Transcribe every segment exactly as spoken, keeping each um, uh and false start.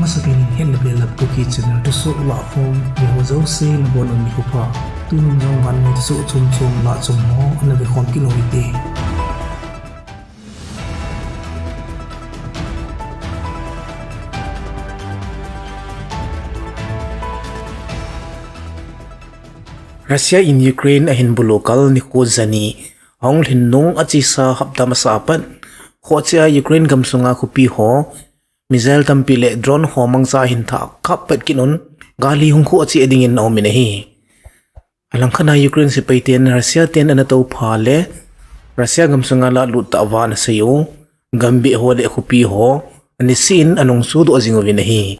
Masapen in Hetna Belap Kuki channel thusoh lahkhom, eiho jouse nabonun nikho pha. Tunin jong vannoi thusoh chomchom lahchom ho ana vekhom kit u hite. Russia in Ukraine ahin bulu kal nikho jani ahung lhin nung achesa hapta masa apat, khoche a Ukraine gamsunga khopi ho missile tampi le drone ho mangcha ahin thah kap pat kit un, gal hi hung khoche dingin aumin ahi. Alangkhat a Ukraine sepai ten Russia ten ana toupha le Russia gamsunga lahlut tah uva ana sei u gambih ho le khopi ho anise in anungsodoh jing uvin ahi.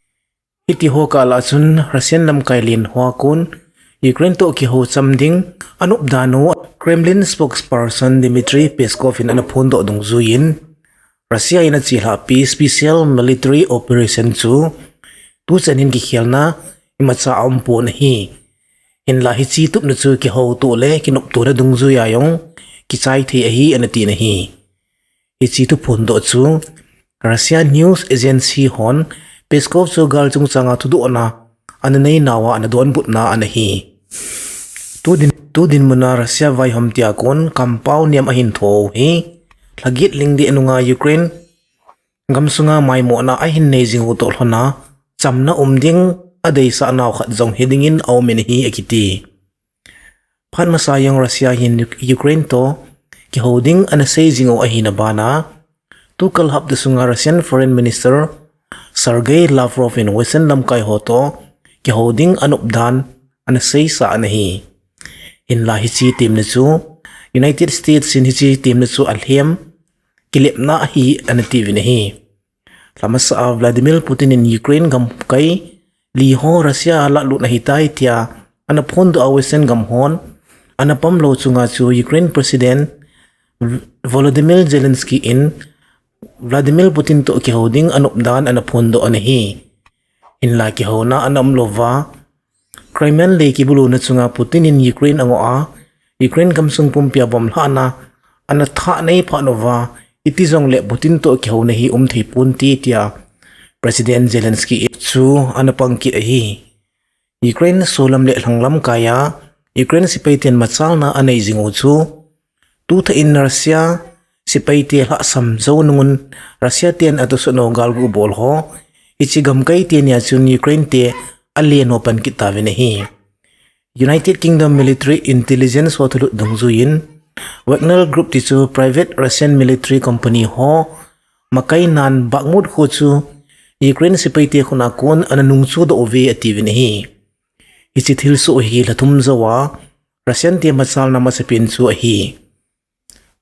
Hitiho kah lah chun Russian lamkai len hoa kon Ukraine toh kihou cham ding anop dan u Kremlin spokesperson Dmitry Peskov in ana phondoh dungjuiyin, Russia in achelhahpi special military operation chu tuchan hin kikhelna imacha aumpon ahi. Hinla hiche tupna chu kihoutoh le kinoptona dungjuiya jong kichai thei ahi ana tin ahi. Hiche thuphondoh chu Russia news agency hon Peskov chu gal chungchanga thudohna ana neinauva ana donbutna ana hi. Tudin, tudinmuna Russia vaihomtea kon kampao niam ahin thou hi lhaget lingdeh nunga Ukraine gamsunga maimona ahin nei jing u toh lhona chamna um ding adeisah nau khat jong hidingin aumin ahi akiti. Phat masa jong Russia hin Uk-, Ukraine toh kihou ding ana sei jing u ahina bana, tukal hapta sunga Russian Foreign Minister Sergei Lavrov in Western lamkai ho toh kihou ding anop dan ana seisa ana hi. Hinla hiche temna chu United States in hiche temna chu alhem kilepna ahi ana tiuvin ahi. Lhamasa a Vladimir Putin in Ukraine gamkai li ho Russia a lahlut ahitai tia ana phondoh a Western gam hon ana pamlou chunga chu Ukraine President V-, Volodymyr Zelensky in Vladimir Putin toh kihou ding anop dan ana phondoh ana hi. Hinla kihouna ana umlouva, Crimean lei kibuluna chunga Putin in Ukraine angoh a, Ukraine gamsung pumpia bomb lhahna ana thah nei phat uva, iti jongle Putin toh kihouna hi umthei ponte tia President Zelensky chu ana pang kit ahi. Ukraine solam le lhanglam kaiya Ukraine sepai ten machalna anei jing u chu tuthah in Russia sepai te lhahsam jou nungun Russia ten atohsoh nau galgu bol ho hiche gamkai tenia chun Ukraine te alen u pan kit tauvin ahi. United Kingdom military intelligence ho thulut dungjuiyin Wagner Group ti chu private Russian military company ho makai nan Bakhmut kho chu Ukraine sepai te khut a kon ana nungchodoh uve atiuvin ahi. Hiche thilsoh hi lha thum jouva Russian te machalna masapen chu ahi.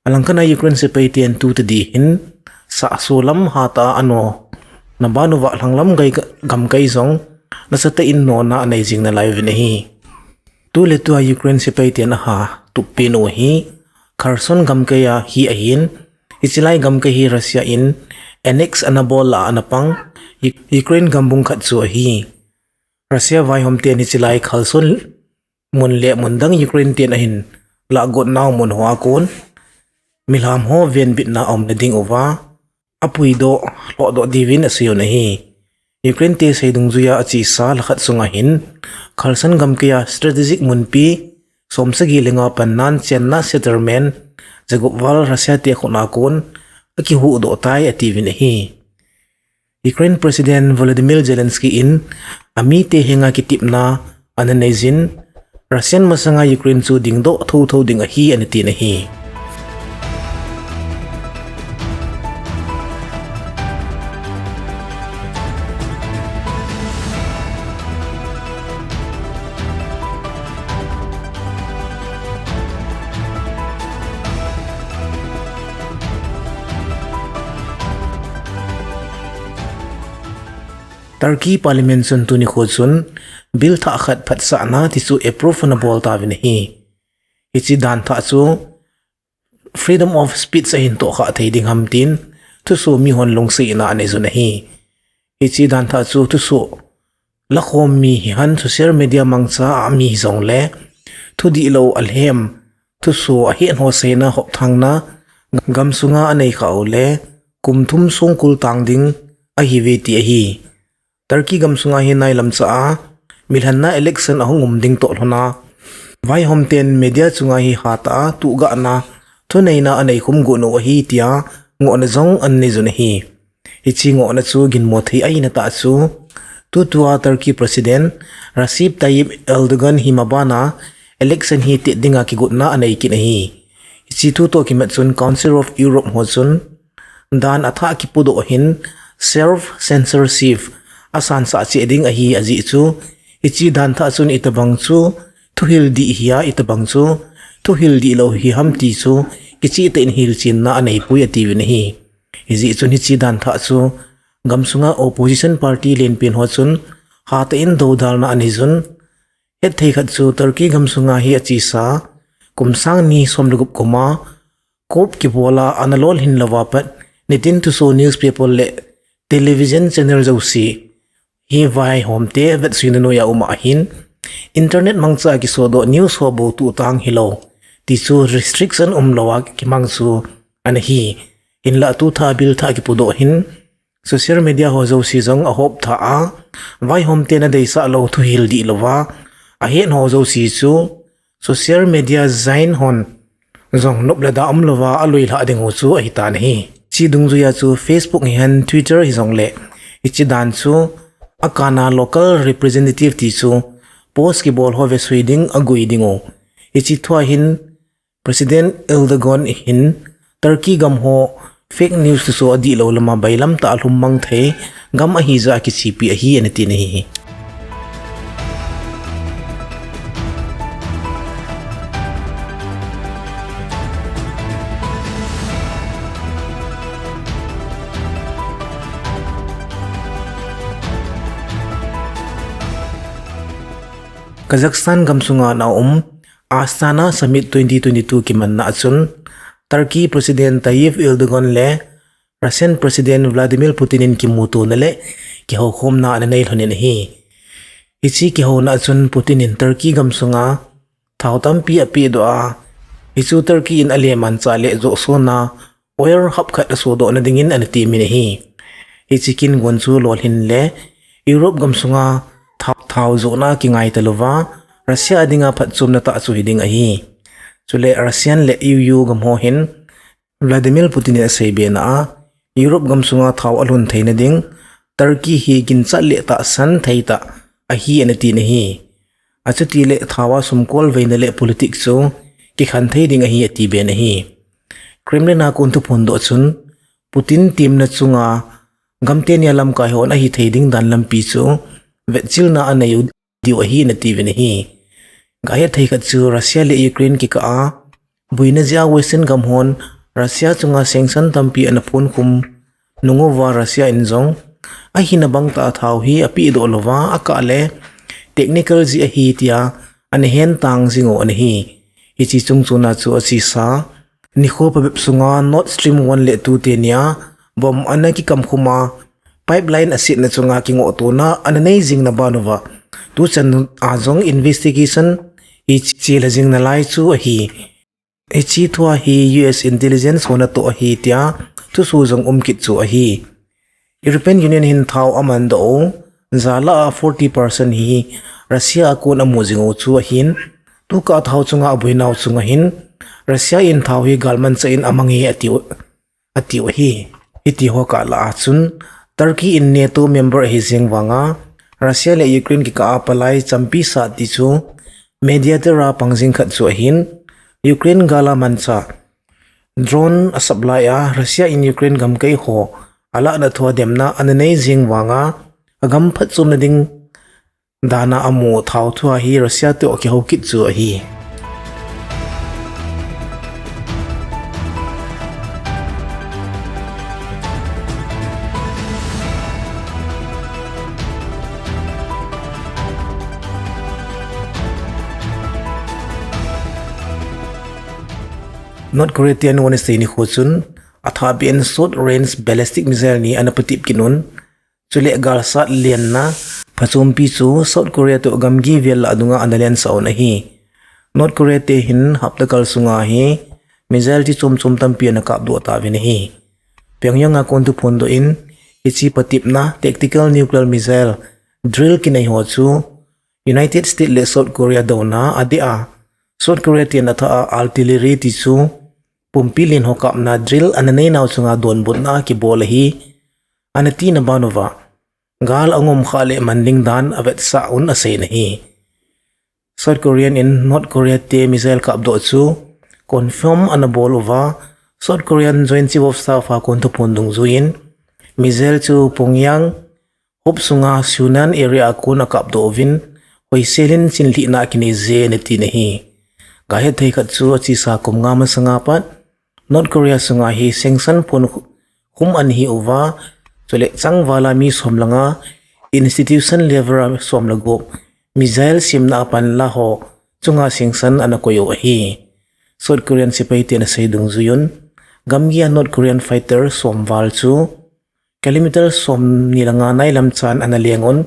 Alangkhat a Ukraine sepai ten tutadi hin sahsolam hatah a ano, nabanuva lhanglam gai-, gamkai jong nasatah in nona anei jing nalai uvin ahi. Tuletua Ukraine sepai ten aha tup pen u hi Kherson gamkai ahi ahin, hichelai gamkai hi Russia in annex ana bol a ana pang U-, Ukraine gambung khat chu ahi. Russia vaihom ten hichelai Kherson mun le mun dang Ukraine ten ahin lahgot nau mun hoa kon milham ho venbitna aumna ding uva apuidoh lhohdoh diuvin aseiyu ahi. Ukraine te sei dungjuiya achesa lhakhat sunga hin Kherson gamkai a strategic munpi somsagi le nga pannan chenna settlement jagup val Russia te khut a kon akihuhdoh tai atiuvin ahi. Ukraine President Volodymyr Zelensky in amite henga kitepna ana neijin, Russian masanga Ukraine chu dingdoh thotho ding ahi ana tin ahi. Turkey Parliament chun tuni kho chun bill thah khat phatsahna tichu approve ana bol tauvin ahi. Hiche dan thah chu freedom of speech ahin tohkhah thei ding ham tin thusoh mihon lungsetna anei jun ahi. Hiche dan thah chu thusoh lakhom mi hihen social media mangcha a mi hijongle thudihlou alhem thusoh ahetna ho seina hopthangna gamsunga anei khah ule kum thum songkul tang ding ahiuve ti ahi. Turkey gamsunga hi nailam cha a milhanna election ahung um ding toh lhona, vaihom ten media chunga hi hatah a tugahna thuneina anei khum got u ahi tia ngohna jong anei jun ahi. Hiche ngohna chu ginmo thei ahina tah chu, tutua Turkey President Recep Tayyip Erdogan hi mabana election hi tet dinga kigotna anei kit ahi. Hiche thu toh kimat chun Council of Europe ho chun dan athah kipodoh hin self censorship asansah cheh ding ahi ajeh chu, hiche dan thah chun itobang chu thuhil dih hia, itobang chu thuhil dihlou hi ham ti chu kichehtah in hilchenna aneipoi atiuvin ahi. Hijeh chun hiche dan thah chu gamsunga opposition party lenpen ho chun hatah in doudalna anei jun. Hetthei khat chu Turkey gamsunga hi achesa kum sang ni som le gup kuma coup kibola ana lolhin louva pat nitin thuso newspaper le television channel jouse hi vaihomte vetsuina noiya um ahin, internet mangcha kisodoh news ho bou tuhtang hilou ti chu restriction umlouva kimang chu ana hi. Hinlah tu thah bill thah kipodoh hin social media ho jouse jong ahop tha a, vaihomten adeisah lou thuhil dihlouva ahet ho jouse chu social media giant hon jong nop le da umlouva aloilhah dingu chu ahitan ahi. Hiche dungjuiya chu Facebook hihen Twitter hijongle hiche dan chu akana local representative ti chu post kibol ho vesui ding agoi dingu. Hiche thua hin President Erdogan hin Turkey gam ho fake news thuso adihlou lama bailam tah a lhum mang thei gam ahijeh a kichepi ahi ana tin ahi. Kazakhstan gamsunga ana um Astana Summit twenty twenty-two kimanna achun Turkey President Tayyip Erdogan le Russian President Vladimir Putin in kimutona le kihoukhomna ana nei lhonin ahi. Hiche kihouna achun Putin in Turkey gamsunga thao tampi apehdoh a, hichu Turkey in alemanchah le johsona oil hub khat asodohna dingin ana temin ahi. Hiche kin gon chu lolhin le Europe gamsunga thao, thao johna kingai talouva Russia adinga phatchomna tah chu hiding ahi. Chule Russian le E U gam ho hin Vladimir Putin in aseibena a, Europe gamsunga thao alhun theina ding Turkey hi ginchat le tahsan thei tah ahi ana tin ahi. Achutile thaova sumkol veina le politics chu kikhen thei ding ahi atiben ahi. Kremlin a kon thuphondoh chun Putin temna chunga gamteni a lamkai hon ahithei ding dan lampi chu vetchilna aneiu diu ahi ana tiuvin ahi. Gahethei khat chu Russia le Ukraine kikah a boina jeh a Western gam hon Russia chunga sanction tampi ana phonkhum nunguva Russia in jong ahina bangtah a thao hi apehdoh louva akah le technical jeh ahi tia ana hentang jingu ana hi. Hiche chungchona chu achesa nikho phabep sunga Nord Stream one le two tenia bomb ana kikamkhum a pipeline asetna chunga kingohtona ana nei jingna banuva tuchan a jong investigation hi chelha jing nalai chu ahi. Hiche thua hi U S intelligence hon atoh ahi tia thuso jong um kit chu ahi. European Union hin thao amandoh u jal a forty percent hi Russia a kon amu jingu chu ahin, tukah thao chunga aboinau chunga hin Russia in thao hi galmanchah in amange atiu, atiu ahi. Hitiho kah lah a chun Turkey in NATO member ahi jeng vanga Russia le Ukraine kikah a palai champi sat ti chu mediator a pang jing khat chu ahin, Ukraine gal a manchah drone a supply a Russia in Ukraine gamkai ho alahna thua demna ana nei jeng vanga agam phatchomna ding dana amu thao thua hi Russia toh kihou kit chu ahi. North Korea ten Wednesday nikho chun athahbeh in short range ballistic missile ni ana patep kit un. Chule galsat lenna phachompi chu South Korea toh gamgi vel lah dunga ana lensah un ahi. North Korea te hin hapta kal sunga hi missile chi chomchom tampi ana kapdoh tauvin ahi. Pyongyang a kon thuphondoh in Hiche patepna tactical nuclear missile drill kinei ho chu United States le South Korea douna adeh a, South Korea ten athah a artillery ti chu pumpi len ho kapna drill ana neinau chunga donbutna kibol ahi, ana tina ban uva, gal angom khah le manling dan avetsah un asei nahi. South Korean in North Korea te missile kapdoh chu confirm ana bol uva, South Korean Joint Chief of Staff a kon thuphon dungjuiyin, missile chu Pyongyang huop sunga Sunan area a kon akapdoh uvin, hoiselin chinlhihna kinei je ana ti nahi. Gahet thei khat chu achesa kum nga masanga pat North Korea sunga hi sanction phon khum ana hi uva, chule changvala mi som le nga, institution level a som le gup, missile semna a panla ho chunga sanction ana koi u ahi. South Korean sepai ten asei dungjuiyun, gamgi a North Korean fighter som val chu kilometer somni le nga nailam chan ana lengun,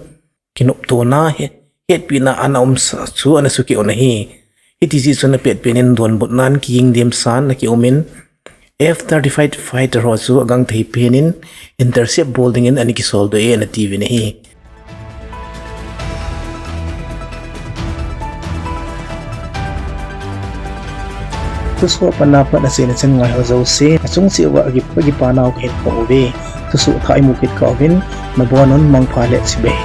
kinoptona he, hetpina ana umsa chu ana sukeh u ahi. Hiti jeh chun apetpen in donbutnan kiging demsan ana kiumin, F thirty-five fighter ho chu agangthei pen in intercept bol dingin ana kisoldoh e ana tiuvin ahi. Thusoh a pat napat achaina chan ngaiho jouse, achung cheh uva akipa, akipa nau kahin phong uve. Thusoh thah imu kit kah uvin, nabonun mangpha le chibai.